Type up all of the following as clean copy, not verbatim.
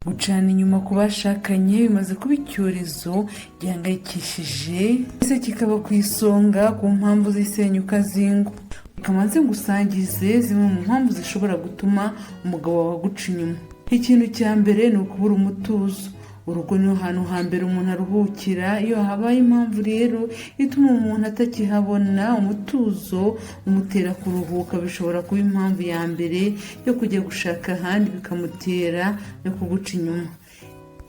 Gucana inyuma ku bashakanye bimaze kuba icyorezo gihangayikishije, ndetse kikaba ku isonga ku mpamvu z'isenyuka z'ingo. Reka mbanze ngusangize zimwe mu mpamvu zishobora gutuma umugabo wawe aguca inyuma. Ikintu cya mbere ni ukubura umutuzo. Urugo niho hantu hambere umuntu aruhukira. Iyo habaye impamvu rero ituma umuntu atakihabona umutuzo umutera kuruhuka, bishobora kuba impamvu ya mbere yo kujya gushaka ahandi, bikamutera no kuguca inyuma.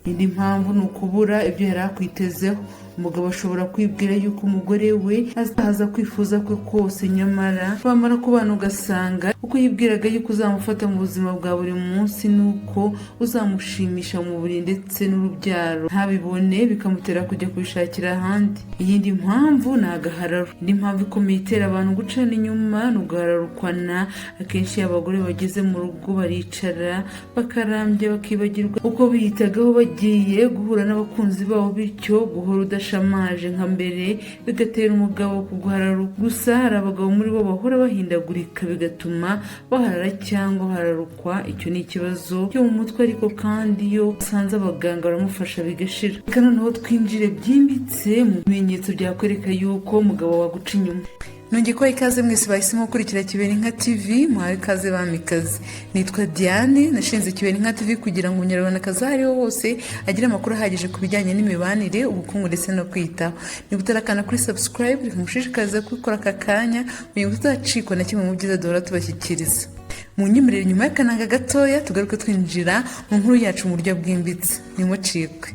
Indi mpamvu ni ukubura ibyo yari akwitezeho. Umugabo ashobora kwibwira yuko umugore we azahaza kwifuza kwe kose, nyamara bamara kubana ugasanga uko yibwiraga yuko uzamufata mu buzima bwa buri munsi nuko uzamushimisha mu buriri ndetse n'urubyaro ntabibone, bikamutera kujya kubishakira ahandi. Iyindi mpamvu ni agahararo. Indi mpamvu ikomeye itera abantu gucana inyuma ni uguhararukwana. Akenshi iyo abagore bageze mu rugo baricara bakarambya, bakibagirwa uko biyitagaho bagiye guhura n'abakunzi babo, bityo guhora udashamaje nka mbere bigatera umugabo kuguhararuka. Gusa hari abagabo muri bo bahora bahindagurika, bigatuma baharara cyangwa bahararukwa. Icyo ni ikibazo cyo mu mutwe, ariko kandi iyo usanze abaganga baramufasha bigashira. Reka noneho twinjire byimbitse mu bimenyetso byakwereka yuko umugabo waguca inyuma. Nongeye kubaha ikaze mwese bahisemo gukurikira Kibera Inka TV. Muhawe ikaze bamikazi. Nitwa Diane, nashinze Kibera Inka TV kugira ngo umunyarwandakazi aho ariho hose agire amakuru ahagije ku bijyanye n'imibanire, ubukungu ndetse no kwitaho. Niba utarakanda kuri subscribe, reka ngushishikarize kubikora aka kanya kugira ngo tuzacikwa na kimwe mu byiza duhora tubashyikiriza. Mu nyemerere, nyuma y'akananga gatoya tugaruke twinjira mu nkuru yacu mu buryo bwimbitse. Ntimucikwe.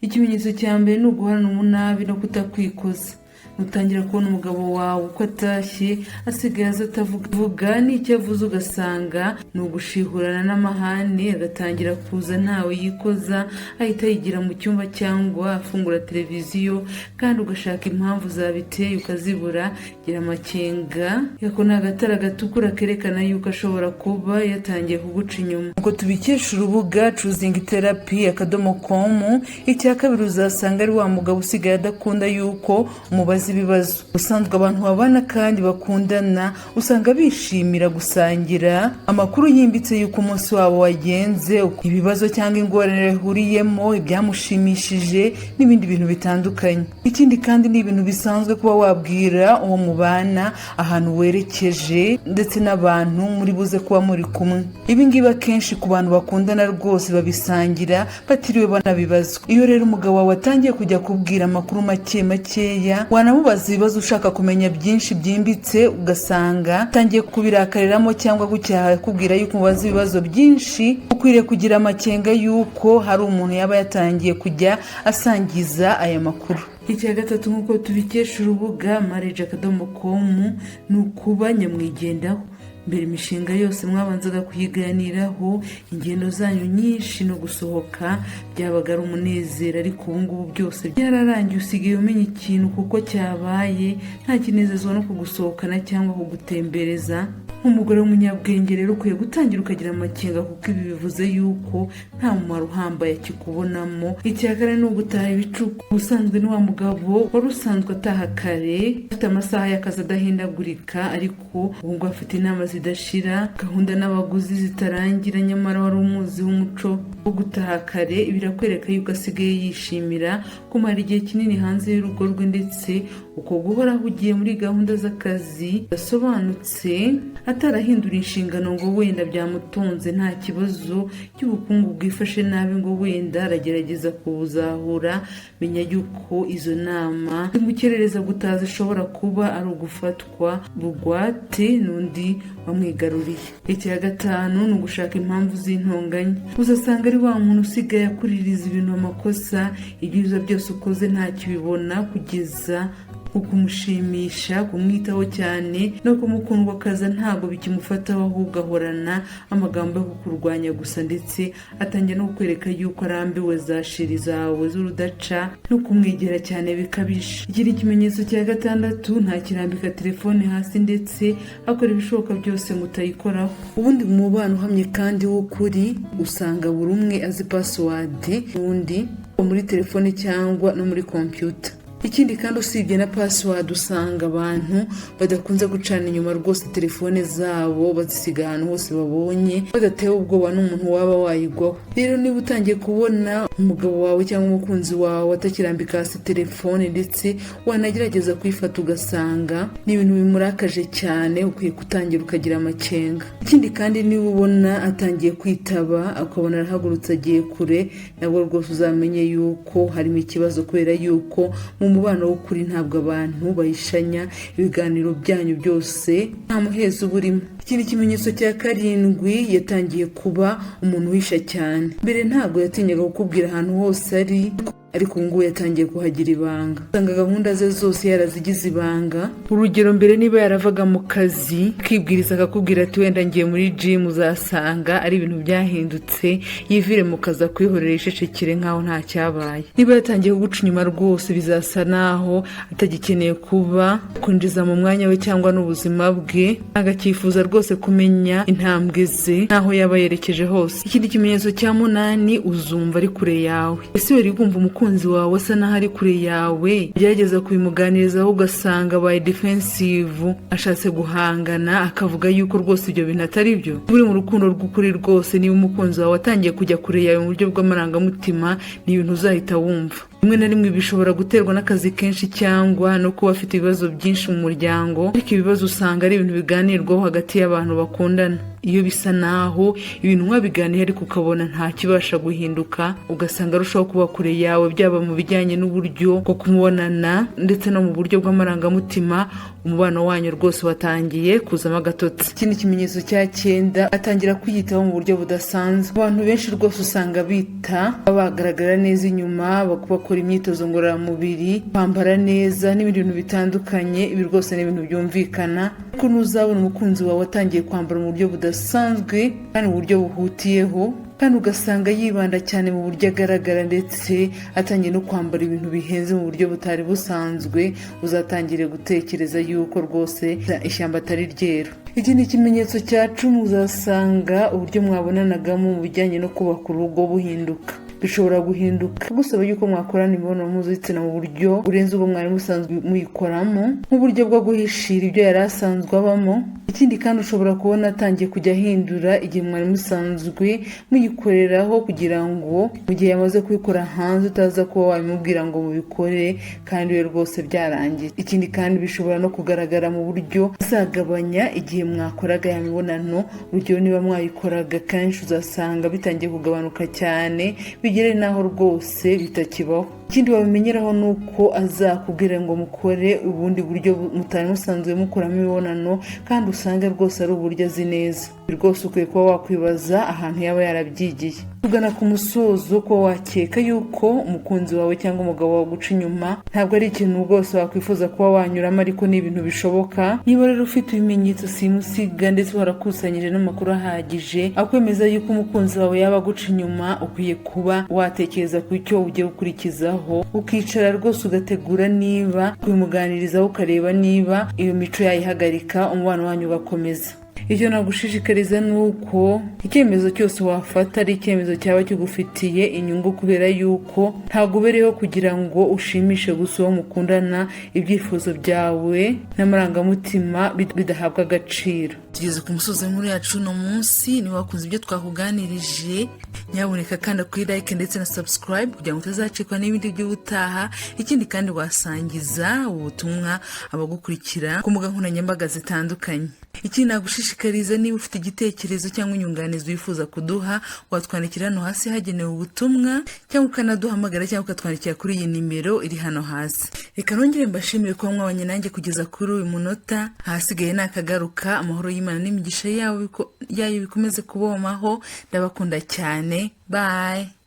Ikimenyetso cya mbere ni uguhorana umunabi no kutakwikoza. Nutangira kubona umugabo wawe uko atashye asigaye aza atavuga, n'icyo avuze ugasanga ni ugushihurana n'amahane, agatangira kuza ntawe yikoza, ahita yigira mu cyumba cyangwa afungura televiziyo, kandi ugashaka impamvu zabiteye ukazibura, gira amakenga. Ako ni agatara gatukura kerekana yuko ashobora kuba yatangiye kuguca inyuma, nk'uko tubikesha urubuga choosingtherapy.com. Icya kabiri uzasanga ari wa mugabo usigaye adakunda yuko umubaza ibibazo. Ubusanzwe abantu babana kandi bakundana usanga bishimira gusangira amakuru yimbitse y'uko umunsi wabo wagenze, ibibazo cyangwa ingorane bahuriyemo, ibyamushimishije n'ibindi bintu bitandukanye. Ikindi kandi ni ibintu bisanzwe kuba wabwira uwo mubana ahantu werekeje ndetse n'abantu muri buze kuba muri kumwe. Ibi ngibi akenshi ku bantu bakundana rwose babisangira batiriwe banabibazwa. Iyo rero umugabo wawe atangiye kujya kubwira amakuru make makeya, wanamubaza ibibazo ushaka kumenya byinshi byimbitse, ugasanga atangiye kubirakariramo cyangwa gucyaha akubwira yuko umubaza ibibazo byinshi, ukwiriye kugira amakenga yuko hari umuntu yaba yatangiye kujya asangiza aya makuru. Icya gatatu, nk'uko tubikesha urubuga marriage.com, ni ukuba nyamwigendaho. Mbere imishinga yose mwabanzaga kuyiganiraho, ingendo zanyu nyinshi no gusohoka byabaga ari umunezero, ariko ubu ngubu byose byararangiye. Usigaye umenya ikintu kuko cyabaye, nta kinezezwa no kugusohokana cyangwa kugutembereza. Nk'umugore w'umunyabwenge rero ukwiye gutangira ukagira amakenga, kuko ibi bivuze yuko nta mumaro uhambaye akikubonamo. Icya kane ni ugutaha ibicuku. Ubusanzwe ni wa mugabo wari usanzwe ataha kare, afite amasaha y'akazi adahindagurika, ariko ubu ngubu afite inama zidashira, gahunda n'abaguzi zitarangira, nyamara wari umuzi w'umuco wo gutaha kare. Birakwereka yuko asigaye yishimira kumara igihe kinini hanze y'urugo rwe, ndetse uko guhora ahugiye muri gahunda z'akazi gasobanutse, atarahindura inshingano ngo wenda byamutunze, nta kibazo cy'ubukungu bwifashe nabi ngo wenda aragerageza kubuzahura. Menya yuko izo nama zimukerereza gutaha zishobora kuba ari ugufatwa bugwate n'undi wamwigaruriye. Icya gatanu ni ugushaka impamvu z'intonganya. Uzasanga ari wa muntu usigaye akuririza ibintu amakosa, ibyiza byose ukoze ntacyo ubibona, kugeza Nko kumushimisha, kumwitaho cyane no kumukundwa akaza ntabwo bikimufataho, ahubwo ahorana amagambo yo kukurwanya gusa, ndetse atangira no kukwereka yuko arambiwe za chéri zawe z'urudaca no kumwegera cyane bikabije. Iki ni ikimenyetso cya gatandatu: ntakirambika telefone hasi, ndetse akora ibishoboka byose ngo utayikoraho. Ubundi mu mubano uhamye kandi w'ukuri, usanga buri umwe azi password y'undi muri telefone cyangwa no muri kompiyuta. Ikindi kandi, usibye na password, usanga abantu badakunze gucana inyuma rwose. Telefone zabo bazisiga ahantu hose babonye, badatewe ubwoba n'umuntu waba wayigwaho. Rero niba utangiye kubona umugabo wawe cyangwa umukunzi wawe atakirambika hasi telefone, ndetse wanagerageza kuyifata ugasanga ni ibintu bimurakaje cyane, ukwiye gutangira ukagira amakenga. Ikindi kandi, niba ubona atangiye kwitaba, ukabona arahagurutse agiye kure, nabwo rwose uzamenye yuko harimo ikibazo, kubera yuko mu mubano w'ukuri ntabwo abantu bayishanya ibiganiro byanyu byose, nta muhezo uba urimo. Ikindi kimenyetso cya karindwi: yatangiye kuba umuntu uhisha cyane. Mbere ntabwo yatinyaga kukubwira ahantu hose ari, ariko ubu ngubu yatangiye kuhagira ibanga. Usanga gahunda ze zose yarazigize ibanga. Urugero, mbere niba yaravaga mu kazi akibwiriza akakubwira ati "Wenda ngiye muri jimu", uzasanga ari ibintu byahindutse, yivire mu kazi akwihorera, yicecekere nk'aho nta cyabaye. Niba yatangiye kuguca inyuma rwose, bizasa naho atagikeneye kuba kwinjiza mu mwanya we cyangwa n'ubuzima bwe, agacyifuza rwose kumenya intambwe ze n'aho yaba yerekeje hose. Ikindi kimenyetso cya munani: uzumva ari kure yawe. Ese wari kumva umukunzi wawe asa n'aho ari kure yawe, ugerageza kubimuganirizaho ugasanga abaye defensive, ashatse guhangana, akavuga yuko rwose ibyo bintu atari byo? Uri mu rukundo rw'ukuri rwose, niba umukunzi wawe atangiye kujya kure yawe mu buryo bw'amarangamutima, ni ibintu uzahita wumva. Rimwe na rimwe bishobora guterwa n'akazi kenshi cyangwa no kuba afite ibibazo byinshi mu muryango, ariko ibibazo usanga ari ibintu biganirwaho hagati y'abantu bakundana. Iyo bisa naho ibintu mwabiganiye ariko ukabona nta kibasha guhinduka, ugasanga arushaho kuba kure yawe, byaba mu bijyanye n'uburyo bwo kumubonana ndetse no mu buryo bw'amarangamutima, umubano wanyu rwose watangiye kuzamo agatotsi. Ikindi kimenyetso cya cyenda: atangira kwiyitaho mu buryo budasanzwe. Abantu benshi rwose usanga bita bagaragara neza inyuma, bakora imyitozo ngororamubiri, kwambara neza n'ibindi bintu bitandukanye. Ibi rwose ni ibintu byumvikana, ariko ntuzabona umukunzi wawe atangiye kwambara mu buryo budasanzwe kandi mu buryo buhutiyeho, kandi ugasanga yibanda cyane mu buryo agaragara, ndetse atangiye no kwambara ibintu bihenze mu buryo butari busanzwe, uzatangire gutekereza yuko rwose ishyamba atari ryeru. Iki ni ikimenyetso cya 10: uzasanga uburyo mwabonanagamo mu bijyanye no kubaka urugo buhinduka. Bishobora guhinduka gusaba yuko mwakorana imibonano mpuzabitsina mu buryo burenze ubwo mwari musanzwe muyikoramo, nk'uburyo bwo guhishira ibyo yari asanzwe abamo. Ikindi kandi, ushobora kubona atangiye kujya ahindura igihe mwari musanzwe muyikoreraho, kugira ngo mu gihe yamaze kubikora hanze utaza kuba wabimubwira ngo mubikore kandi we rwose byarangiye. Ikindi kandi, bishobora no kugaragara mu buryo azagabanya igihe mwakoraga ya mibonano. Urugero, niba mwayikoraga kenshi, uzasanga bitangiye kugabanuka cyane, bigere n'aho rwose bitakibaho. Ikindi wabimenyeraho ni uko azakubwira ngo mukore ubundi buryo mutari musanzwe mukoramo imibonano, kandi usange rwose ari uburyo azi neza. Rwose ukwiye kuba wakwibaza ahantu yaba yarabyigiye. Tugana ku musozo, ko wakeka yuko umukunzi wawe cyangwa umugabo wawe guca inyuma ntabwo ari ikintu rwose wakwifuza kuba wanyuramo, ariko ni ibintu bishoboka. Niba rero ufite ibimenyetso simusiga, ndetse warakusanyije n'amakuru ahagije akwemeza yuko umukunzi wawe yaba aguca inyuma, ukwiye kuba watekereza ku cyo ugiye gukurikizaho, ukicara rwose ugategura niba kubimuganirizaho, ukareba niba iyo mico yayihagarika, umubano wanyu ugakomeza. Icyo nagushishikariza ni uko icyemezo cyose wafata ari icyemezo cyaba kigufitiye inyungu, kubera yuko ntabwo ubereyeho kugira ngo ushimishe gusa uwo mukundana, ibyifuzo byawe n'amarangamutima bidahabwa agaciro. Tugeze ku musozo w'inkuru yacu uno munsi. Niba wakunze ibyo twakuganirije, nyabuneka kanda kuri like ndetse na subscribe kugira ngo utazacikwa n'ibindi by'ubutaha. Ikindi kandi, wasangiza ubutumwa abagukurikira ku mbuga nkoranyambaga zitandukanye. Ikindi nagushishikariza, niba ufite igitekerezo cyangwa inyunganizi wifuza kuduha, watwandikira hano hasi hagenewe ubutumwa, cyangwa ukanaduhamagara, cyangwa ukatwandikira kuri iyi nimero iri hano hasi. Reka nongere mbashimire kuba mwabanye nanjye kugeza kuri uyu munota. Ahasigaye ni akagaruka. Amahoro y'Imana n'imigisha yayo bikomeze kubomaho. Ndabakunda cyane. Bye.